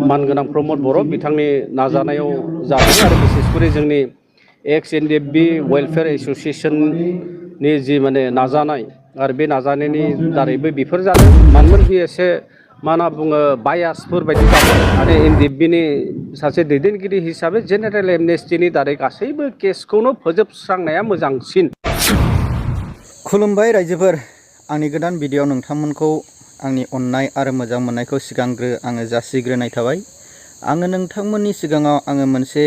मानगोनां प्रमद बर' बिथांनि नाजानायाव जादों आरो बिसेसकरि जोंनि एक्स एनडिएफबि वेलफेयार एसोसिएशननि जि माने नाजानाय आरो बे नाजानायनि दारैबो बेफोर जादों मानोना बे एसे मा होनना बुङो बायासफोर बायदि जादों आरो एनडिएफबिनि सासे दैदेनगिरि हिसाबै जेनेरेल एमनेस्टिनि दारै गासैबो केसखौनो फोजोबस्रांनाया मोजांसिन। खुलुमबाय रायजोफोर, आंनि गोदान भिडिअ नोंथांमोनखौ आंनि अननाय आरो मोजां मोननायखौ सिगांग्रो आङो जासिग्रोनाय थाबाय। आङो नोंथांमोननि सिगाङाव आङो मोनसे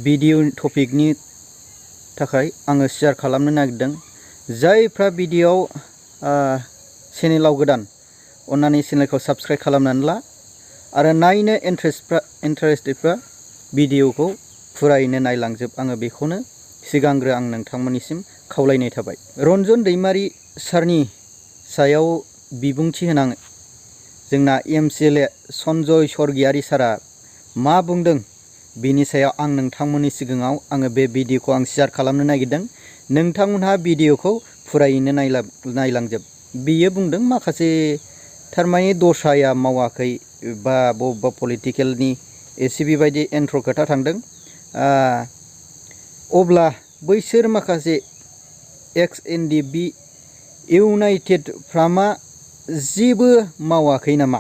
भिडिअ टपिकनि थाखाय आङो शेयार खालामनो नागिरदों। जायफ्रा भिडिअआव चेनेलाव गोदान अन्नानै चेनेलखौ साबस्क्राइब खालामनानै ला आरो नायनो इन्टारेस्टेडफ्रा भिडिअखौ फुरायैनो नायलांजोब। आङो बेखौनो सिगांग्रो आं नोंथांमोननिसिम खावलायनाय थाबाय। रन्जन दैमारि सारनि सायाव बिबुंथि होनां जोंना एमसिएलए सन्जय सरगियारि सारा मा बुंदों बेनि सायाव आं नोंथांमोननि सिगाङाव आङो बे भिडिअखौ आं शेयार खालामनो नागिरदों। नोंथांमोनहा भिडिअखौ फुरायैनो नायलांजोब। बियो बुंदों माखासे थारमाने दस्राया मावाखै बा बबेबा पलिटिकेलनि एसे बेबायदि एन्ट्र खोथा थांदों। अब्ला बैसोर माखासे एक्स एनडिएफबि इउनाइटेड फ्रामा जेबो मावाखै नामा?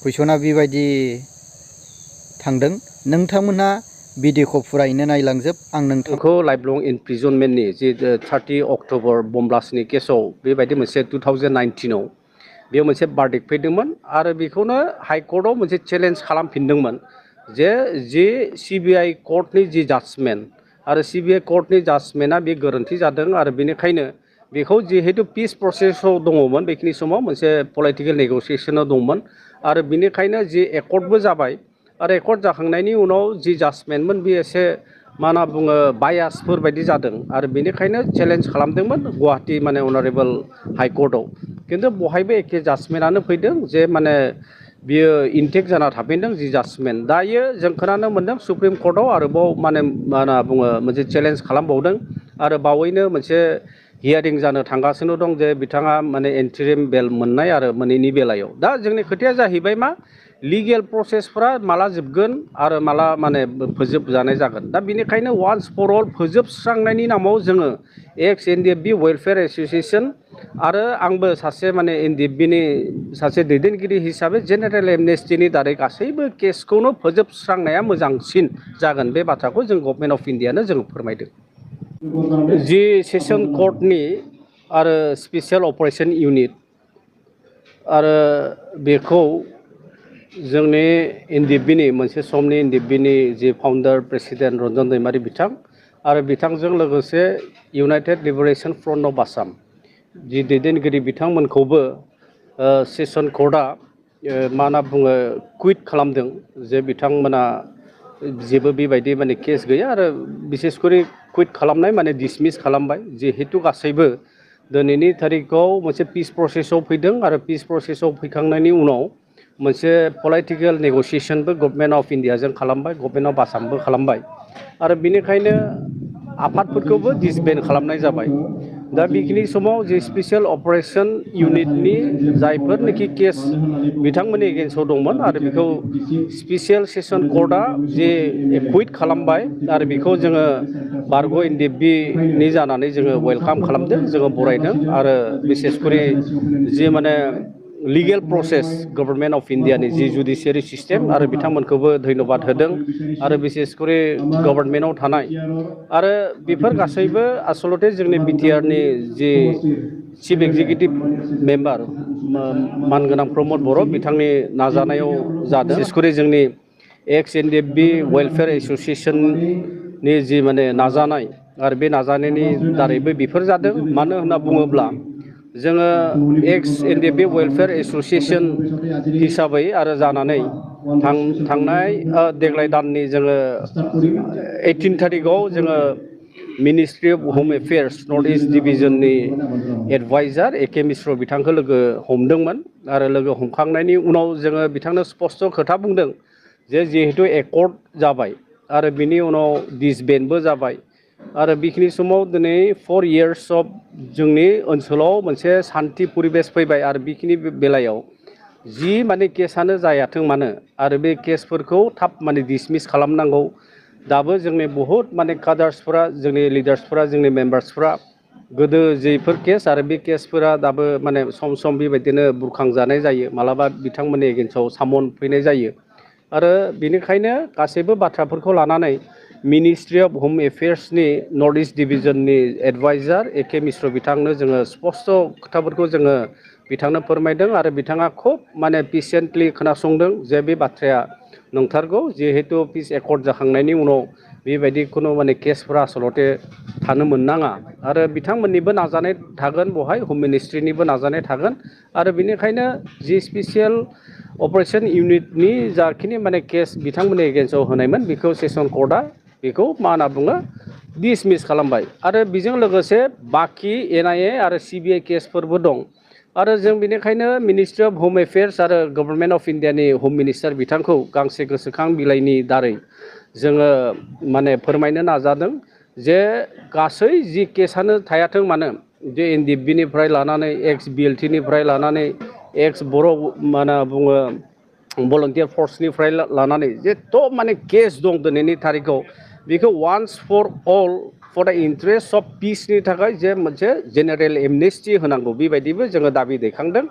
कुइसना बेबायदि थांदों। नोंथांमोनहा भिडिअखौ फुरायैनो नायलांजोब। आं नोंथांखौ लाइफ लं इनप्रिजनमेन्टनि जे 30 अक्ट'बर बम ब्लास्टनि केसाव बेबायदि मोनसे 2019आव बेयाव मोनसे बार्डिक्ट फैदोंमोन आरो बेखौनो हाइकर्टआव मोनसे चेलेन्ज खालामफिनदोंमोन जे सिबिआइ कर्टनि जि जाजमेन्ट आरो सिबिआइ कर्टनि जाजमेन्टआ बे गोरोन्थि जादों आरो बेनिखायनो बेखौ जिहेतु पिस प्रसेसआव दङमोन बेखिनि समाव मोनसे पलिटिकेल नेगसिएसनाव दंमोन आरो बेनिखायनो जि एकर्डबो जाबाय आरो एकर्ड जाखांनायनि उनाव जि जाजमेन्टमोन बे एसे मा होनना बुङो बायासफोर बायदि जादों आरो बेनिखायनो चेलेन्ज खालामदोंमोन गुवाहाटि माने अनारेबल हाइकर्टआव। खिन्थु बहायबो एखे जाजमेन्टआनो फैदों जे माने बियो इनटेक्ट जाना थाफिनदों जि जाजमेन्ट। दायो जों खोनानो मोनदों सुप्रिम कर्टआव आरोबाव माने मा होनना बुङो मोनसे चेलेन्ज खालामबावदों आरो बावैनो मोनसे हियारिं जानो थांगासिनो दं जे बिथाङा माने एन्ट्रिम बेल मोननाय आरो मोनैनि बेलायाव। दा जोंनि खोथाया जाहैबाय मा लिगेल प्रसेसफोरा माला जोबगोन आरो माला माने फोजोबजानाय जागोन। दा बेनिखायनो वान्स फर अल फोजोबस्रांनायनि नामाव जोङो एक्स एनडिएफबि वेलफेयार एसोसिएशन आरो आंबो सासे माने एनडिएफबिनि सासे दैदेनगिरि हिसाबै जेनेरेल एमनेस्टिनि दारै गासैबो केसखौनो फोजोबस्रांनाया मोजांसिन जागोन बे बाथ्राखौ जों गभर्नमेन्ट अफ इन्डियानो जों फोरमायदों। जि सेसन कर्टनि आरो स्पेसियेल अपारेशन इउनिट आरो बेखौ जोंनि एनडिएफबिनि मोनसे समनि एनडिएफबिनि जि फाउन्डार प्रेसिडेन्ट रन्जन दैमारि बिथां आरो बिथांजों लोगोसे united liberation front of Assam जि दैदेनगिरि बिथांमोनखौबो सेसन कर्टआ मा होनना बुङो कुइट खालामदों जे बिथांमोना जेबो बेबायदि माने केस गैया आरो बिसेसकरि कुइट खालामनाय माने डिसमिस खालामबाय। जिहेतु गासैबो दिनैनि थारिखआव मोनसे पिस प्रसेसआव फैदों आरो पिस प्रसेसआव फैखांनायनि उनाव मोनसे पलिटिकेल नेगसिएसनबो गभर्नमेन्ट अफ इन्डियाजों खालामबाय, गभर्नमेन्ट अफ आसामबो खालामबाय आरो बेनिखायनो आफादफोरखौबो डिसबेन्ड खालामनाय जाबाय। दा बेखिनि समाव जे स्पेसियेल अपारेशन इउनिटनि जायफोरनोखि केस बिथांमोननि एगेन्स्टआव दंमोन आरो बेखौ स्पेसियेल सेसन कर्टआ जे कुइट खालामबाय आरो बेखौ जोङो बारग' एनडिएफबिनि जानानै जोङो वेलकाम खालामदों, जोङो बरायदों आरो बिसेसकरि जि माने लिगेल प्रसेस गभर्नमेन्ट अफ इन्डियानि जि जुडिसियारि सिस्टेम आरो बिथांमोनखौबो धन्यबाद होदों आरो बिसेसकरि गभर्नमेन्टआव थानाय आरो बेफोर गासैबो आसलते जोंनि बिटिआरनि जि चिफ एक्जिकिउटिभ मेम्बार मानगोनां प्रमद बर' बिथांनि नाजानायाव जादों। बिसेसकरि जोंनि एक्स एनडिएफबि वेलफेयार एसोसिएशननि जि माने नाजानाय आरो बे नाजानायनि दारैबो बेफोर जादों। मानो होनना बुङोब्ला जोङो एक्स एनडिएफबि वेलफेयार एसोसिएशन हिसाबै आरो जानानै थांनाय देग्लाय दाननि जोङो 18 थारिखआव जोङो मिनिस्ट्रि अफ हम एफेयार्स नर्थ इस्ट डिभिजननि एडभाइजार एके मिश्र बिथांखौ लोगो हमदोंमोन आरो लोगो हमखांनायनि उनाव जोङो बिथांनो स्पस्ट' खोथा बुंदों जे जिहेतु एकर्ड जाबाय आरो बिनि उनाव डिसबेन्डबो जाबाय आरो बेखिनि समाव दिनै 4 इयार्स अफ जोंनि ओनसोलाव मोनसे सान्थि परिबेस फैबाय आरो बेखिनि बेलायाव जि माने केसानो जायाथों मानो आरो बे केसफोरखौ थाब माने डिसमिस खालामनांगौ दाबो जोंनि बहुत माने कादार्सफोरा जोंनि लिडार्सफोरा जोंनि मेम्बार्सफोरा गोदो जेफोर केस आरो बे केसफोरा दाबो माने सम सम बेबायदिनो बुरखांजानाय जायो मालाबा बिथांमोननि एगेन्स्टआव सामन फैनाय जायो आरो बेनिखायनो गासैबो बाथ्राफोरखौ लानानै मिनिस्ट्रि अफ हम एफेयार्सनि नर्थ इस्ट डिभिजननि एडभाइजार एके मिश्र बिथांनो जोङो स्पस्ट खोथाफोरखौ जोङो बिथांनो फोरमायदों आरो बिथाङा खुब माने पेसेन्टलि खोनासंदों जे बे बाथ्राया नंथारगौ जिहेतु पिस एकर्ड जाखांनायनि उनाव बेबायदि खुनु माने केसफोरा आसलते थानो मोननाङा आरो बिथांमोननिबो नाजानाय थागोन बहाय हम मिनिस्ट्रिनिबो नाजानाय थागोन आरो बेनिखायनो जि स्पेसियेल अपारेशन इउनिटनि जाखिनि माने केस बिथांमोननि एगेन्स्टआव होनायमोन बेखौ सेसन कर्टआ बेखौ मा होनना बुङो डिसमिस खालामबाय आरो बेजों लोगोसे बाखि एनआइए आरो सिबिआइ केसफोरबो दं आरो जों बेनिखायनो मिनिस्ट्रि अफ हम एफेयार्स आरो गभर्नमेन्ट अफ इन्डियानि हम मिनिस्टार बिथांखौ गांसे गोसोखां बिलाइनि दारै जोङो माने फोरमायनो नाजादों जे गासै जि केसानो थायाथों मानो जे एनडिएफबिनिफ्राय लानानै एक्स बिएलटिनिफ्राय लानानै एक्स बर' मा होनना बुङो भलन्टियार फर्सनिफ्राय लानानै जेथ' माने केस दं दिनैनि थारिखआव बेखौ वान्स फर अल फर दा इन्ट्रेस्ट अफ पिसनि थाखाय जे मोनसे जेनेरेल एमनेस्टि होनांगौ बेबायदिबो जोङो दाबि दैखांदों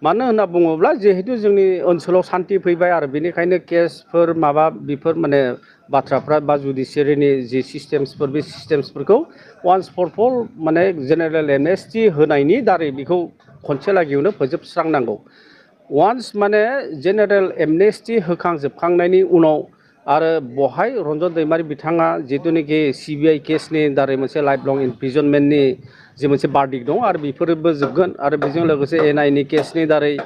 मानो होनना बुङोब्ला जिहेतु जोंनि ओनसोलाव सान्थि फैबाय आरो बेनिखायनो केसफोर माबा बेफोर माने बाथ्राफ्रा बा जुडिसियारिनि जि सिस्टेम्सफोर बे सिस्टेम्सफोरखौ वान्स फर अल माने जेनेरेल एमनेस्टि होनायनि दारै बेखौ खनसे लागियावनो फोजोबस्रांनांगौ वान्स माने जेनेरेल एमनेस्टि होखांजोबखांनायनि उनाव आरो बहाय रन्जन दैमारि बिथाङा जिथुनिखि सिबिआइ केसनि दारै मोनसे लाइफ लं इमप्रिजनमेन्टनि जे मोनसे बार्डिक दं आरो बेफोरबो जोबगोन आरो बेजों लोगोसे एनआइनि केसनि दारै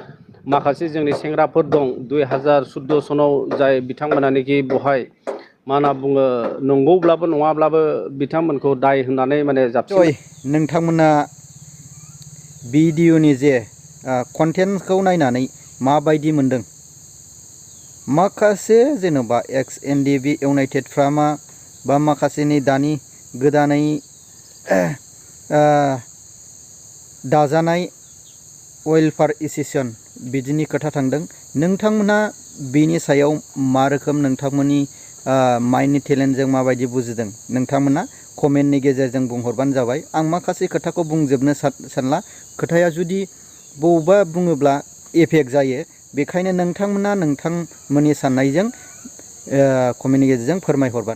माखासे जोंनि सेंग्राफोर दं 2014 सनाव जाय बिथांमोनानोखि बहाय मा होनना बुङो नंगौब्लाबो नङाब्लाबो बिथांमोनखौ दाय होननानै माने जाबसिन नोंथांमोना भिडिअनि जे कन्टेन्टखौ नायनानै माबायदि मोनदों माखासे जेनेबा एक्स एनडिएफबि इउनाइटेडफ्रा बा माखासेनि दानि गोदानै दाजानाय वेलफेयार एसोसिएशन बिदिनि खोथा थांदों नोंथांमोना बेनि सायाव मा रोखोम नोंथांमोननि माइन्डनि टेलेन्टजों माबायदि बुजिदों नोंथांमोना कमेन्टनि गेजेरजों बुंहरबानो जाबाय आं माखासे खोथाखौ बुंजोबनो सानला खोथाया जुदि बबेबा बुङोब्ला एफेक्ट जायो बेखायनो नोंथांमोना नोंथांमोननि साननायजों कमेन्टनि गेजेरजों फोरमायहरबानो